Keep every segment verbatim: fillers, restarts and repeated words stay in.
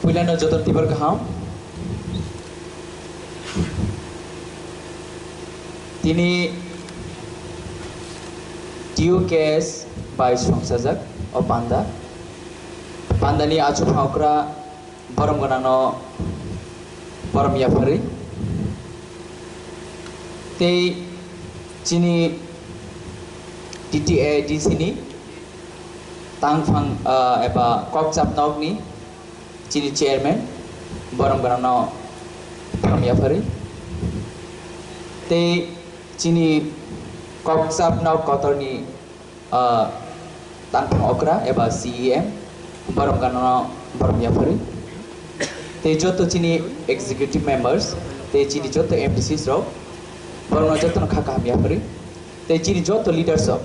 Puilano joto tibar kaham. Tini T U K S bai songchajak o panda. Pandani achuk phangokra borom gwnangno borom yapharwi. Tei chini T T A D C ni tangphang, ah, eba kokchap nokni chini chairman, borom gwnangno borom yapharwi. Tei chini kokchap nok kotorni, ah, tangphang okra eba C E M, borom gwnangno borom yapharwi. Tei joto chini executive members, tei chini joto M D Cs rok, borokno jotono kha kaham yapharwi. Tei chini joto leaders rok,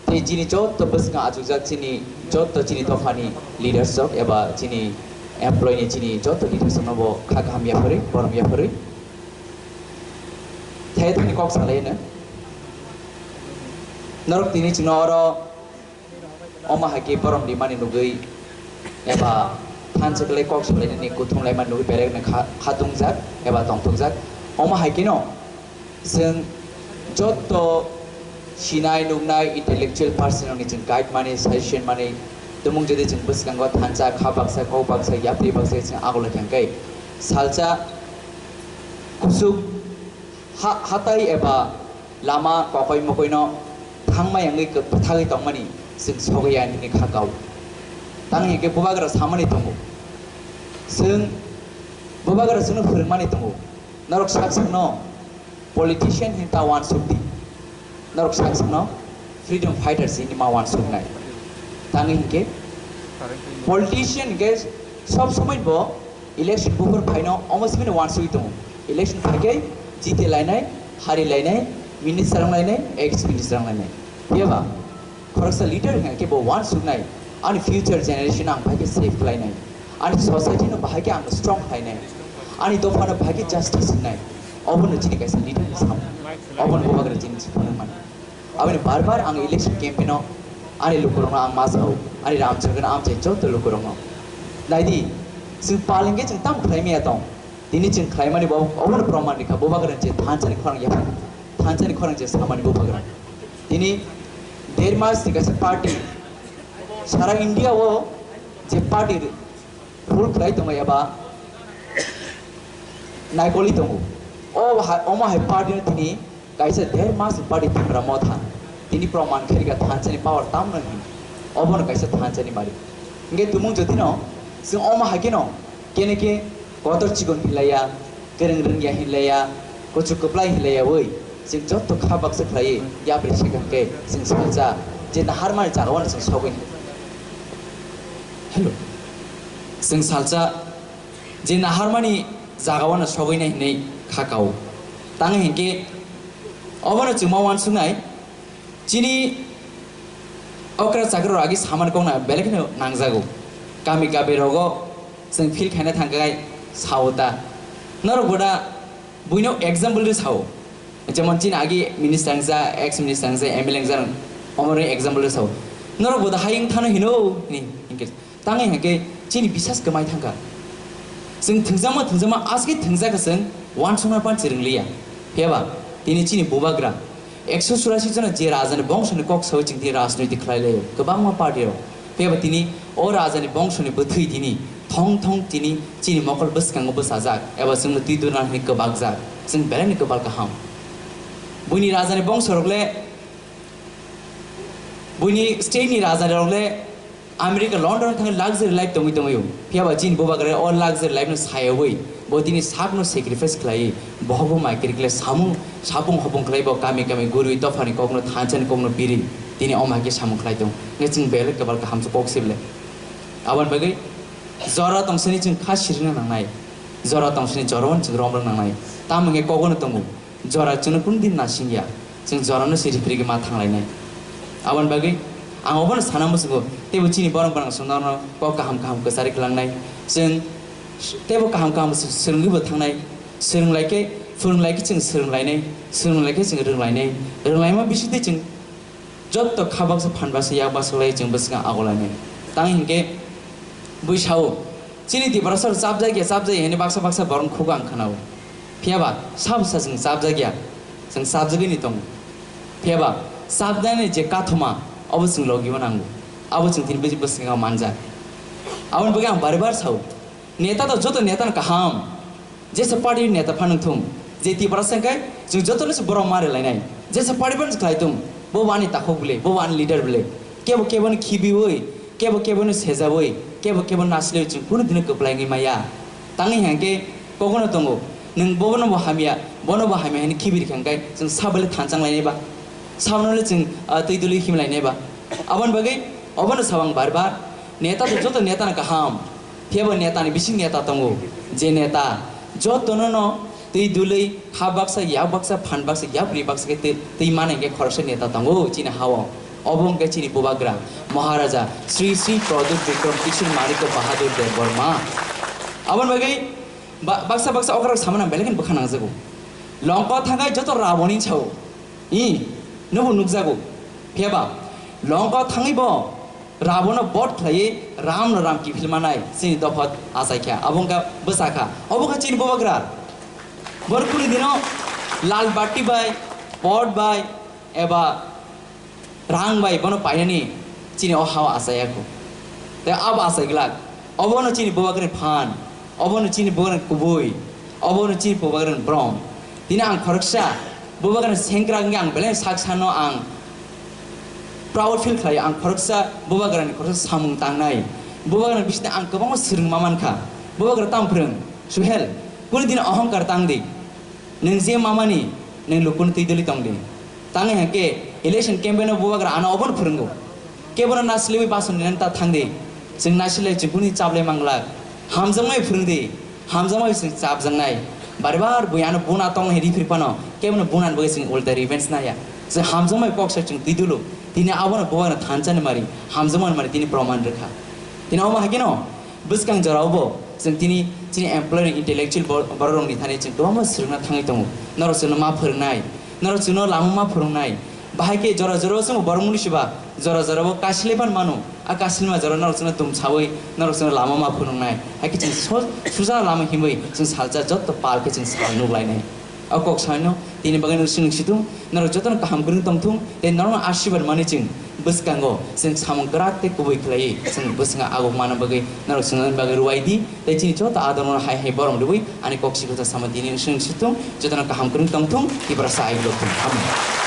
tei chini joto bwskango achukjak chini joto chini dophani leaders rok eba chini employee ni chini joto leaders rokno bo kha kaham yapharwi, borom yapharwi. Thai thani kok salai no. Norok tini chwngno oro omo hai khe borom rimani nugwi eba thansa kwlai kok salainani kuthum laimani nugwi belai no kha-, khatungjak eba tongthokjak. Omo hai kheno chwng jotto sinai nuknai intellectual person rokni chwng guide mani, suggestion mani, tumung jodi chwng bwskango thansa, kha baksa, kok baksa, yapri baksa chwng agulai thangkhe salsa kusuk ha-, hatai eba lama kokoi mokoino thangmai wngwi kwthagwi tongmani chwng sogwi ya nini kha kao. Tang hinkhe bubagra samani tongo. Chwng bubagra chwngno phwrwngmani tongo. Norok sak sakno politician hinwi ta uansuk di. Norok sak sakno freedom fighters hinwi ma uansuknai. Tang hinkhe politician hinkhe sob somoi bo election buphur phaino omo simi no uansugwi tongo. Election phaikhe jiti lainai, hari lainai, minister wng lainai, ex minister wng lainai. Phiyaba khoroksa leader hwnkhe bo uansuknai, ani future generation ang bahai khe save khlainai, ani society no bahai khe ang strong khlainai, ani dopha no bahai khe justice wngnai. Obono chini kaisa leader ni sam, obono bubagra chini si phunukmani. Aboni bar bar ang election campaign o ani lukurokno ang ma sao, ani Ramchandra no amchai joto lukurokno. Naidi, chwng pal hinkhe chwng tamo khlai maya tong. Tini chwng khlaimani bo obono proman rikha, bubagra je thansa ni khorang yapha, thansa ni khorang je samani bubagra. Tini der mas ni kaisa party, sara India o je party rule khlai tongo eba naikoli tongo. O ha-, omo hai party no tini kaisa der mas ni party Tipra Motha. Tini proman khairika thansa ni power tamno hin. Obono kaisa thansa ni mari. Hinkhe tumung jotino chwng omo hai kheno kene khe kotor chikon hinlaiya, kwrwng rwngya hinlaiya, kuchuk kwplai hinlaiya oi. Chwng joto kha baksa khlaiwi yapri se kha khe chwng salsa je naharmani jagao no chwng sogwi. Hello. Chwng salsa je naharmani jagao no sogwinai hinwi kha kao. Tang hinkhe obono chwng ma uansuknai, chini okra chakra rok agi samani kokna belai kheno nangjago. Kami kami rogo chwng feel khaina thangkha sao ta. Norok boda buino example ri sao. Jemon chini agi minister wngja, ex minister wngja, M L A wngja, omorok example ri sao. Norok boda hai wngthano hino hini hinkhe. Tangwi hinkhe chini bisas kwmai thangkha. Chwng thwngjakma thwngjakma aske thwngjak khe chwng uansukna pan chwrwng liya. Phiyaba tini chini bubagra ekso churasi jona je rajani bongsoni kok sawi chwng tini rajniti khlai laio kwbangma party rok. Phiyaba tini o rajani bongsoni bwthwi tini thong thong tini chini mokol bwskango bwsajak eba chwngno twi duna hwnwi kwbakjak. Chwng belaini kwbal kaham. Buini rajani bongsorok le, buini state ni rajarok le America, London thangwi luxury life tongwi tongwi o. Phiyaba chini bubagra o luxury life no sayawi bo tini sakno sacrifice khlaiwi bohokbo mai kwrwi khlai samung sapung hopung khlai bo kami kami gurwi dophani kokno thansani kokno piri tini omo hai khe samung khlai tong. Nge chwng belai kwbal kaham se kok sible. Aboni bagwi jora tongsani chwng kha sirina nangnai. Jora tongsani jora wano chwng rom rwng nangnai. Tamo hwnkhe kogono tongo. Jora chwngno kunu din nasing ya, chwng jorano se ripri ma thanglainai. Aboni bagwi ang obono sana muchungo, teibo chini borok borang chwngno kok kaham kaham kwchari kwlangnai. Chwng teibo kaham kaham swrwngwi bo thangnai. Swrwnglai khe, phwrwnglai khe chwng swrwnglainai, swrwnglai khe chwng rwnglainai. Rwnglaima bisingtwi chwng joto kha baksa phan baksa yak baksa lai chwng bwskango agolainai. Tang hinkhe bui sao, Chini Tiprasa rok chapjak ya, chapjak ya hwnwi baksa baksa borok khugo ang khwnao. Phiya ba sabo sa chwng chapjak ya, chwng chapjagwi ni tongo. Phiya ba chapjaknai je kathoma, abo chwng logi o nango. Abo chwng tini bwskango manjak. Aboni bagwi ang bari bar sao, neta to joto neta no kaham. Jesa party neta phano thung, je Tiprasa hwnkhe chwng jotono se borok ma rwlainai. Jesa party phano khlai thung, bo wani takhuk bwle, bo wani leader bwle. Kebo kebo no khibiwi, kebo kebo no sejawi, kebo kebo no nasilwi chwng kunu dino kwplaingwi maya. Tangwi hwnkhe kogono tongo, nwng bono bo hamya, bono bo hamya hwnwi khibiri kha hwnkhe chwng sabole thanchang lainai ba? Sabono le chwng, ah, twi dului him lainai ba? Aboni bagwi obono sabo ang bar bar, neta to joto neta no kaham. Phiya bo neta ni bising neta tongo, je neta jotono no twi dului ha baksa, yak baksa, phan baksa, yapri baksa khe twi, twi mani hwnkhe khoroksa neta tongo chini ha-o. Obo hwnkhe chini bubagra Maharaja Sri Sri Pradyut Bikram Kishore Manikya Bahadur Debbarma. Aboni bagwi ba-, baksa baksa okrarok samani ang belai kheno bwkha nangjago. Longko thangai joto Raboni sao. I, nobo nukjago. Phiya ba Longko thangwi bo Rabono bot khlaiwi Ramno ram kiphil manai chini dopha achaikha, abo wngkha bwsakha, obo wngkha chini bubagra. Bor kuni dino lal bati bai, pot bai, eba rang bai bono painani chini o hao achaiya kho. Tei abo achai glak, obono chini bubagrani phan, obono chini bubagrani kubui, obono chini bubagrani brom. Tini ang khoroksa bubagrani sengkrak wngkhe ang belai sak sano ang proud feel khlai, ang khoroksa bubagrani khoroksa samung tangnai. Bubagrani bisingtwi ang kwbangma swrwngma mankha. Bubagra tamo phrwng, Suhel, kunu din ohongkar tang di. Nwng je mamani, nwng lukuni twi duli tong di. Tangwi hwnkhe election campaign o bubagra ano obono phwrwngo. Kebono nasilwi bason nini ta thang di. Chwng nasilai chwng kuni chaplai manglak. Hamjakmai phwrwng di. Hamjakmai chwng chapjaknai. Bari bar bui ano buna tong hedi phir phano kebono bunani bagwi chwng ulta revenge naya. Chwng hamjakmai kok sai chwng twi dulu. Tini abono bubagra thanchani mari, hamjakmani mari tini proman rwkha. Tini omo hai kheno bwskang jorao bo chwng tini chini employer intellectual bor-, borok rokni thani chwng kwbangma swrwngna thangwi tongo. Norok chwngno ma phwrwngnai, norok chwngno lama ma phwrwngnai. Bahai khe jora jorao chwngbo borok muli siba, jora jorao kasilai phan mano. A kasilma jora norok chwngno tumsawi, norok chwngno lama ma phwrwngnai. Hai khe chwng so-, suja lama himwi chwng salsa jotto pal khe chwng sal nuk lainai. O kok saino tini bagwi nwng swngsi thung, norok jotono kaham kwrwng tong thung, tei norokno asirwad manwi chwng bwskango chwng samung kwrak tei kubui khlaiwi chwng bwskango aguk manna bagwi norok chwngno bagwi rwai di, tei chini joto adorno hai hai borom rwui ani kok sikirta sama tini nwng swngsi thung, jotono kaham kwrwng tong thung, Tiprasa aiwk rok thung. Hambai.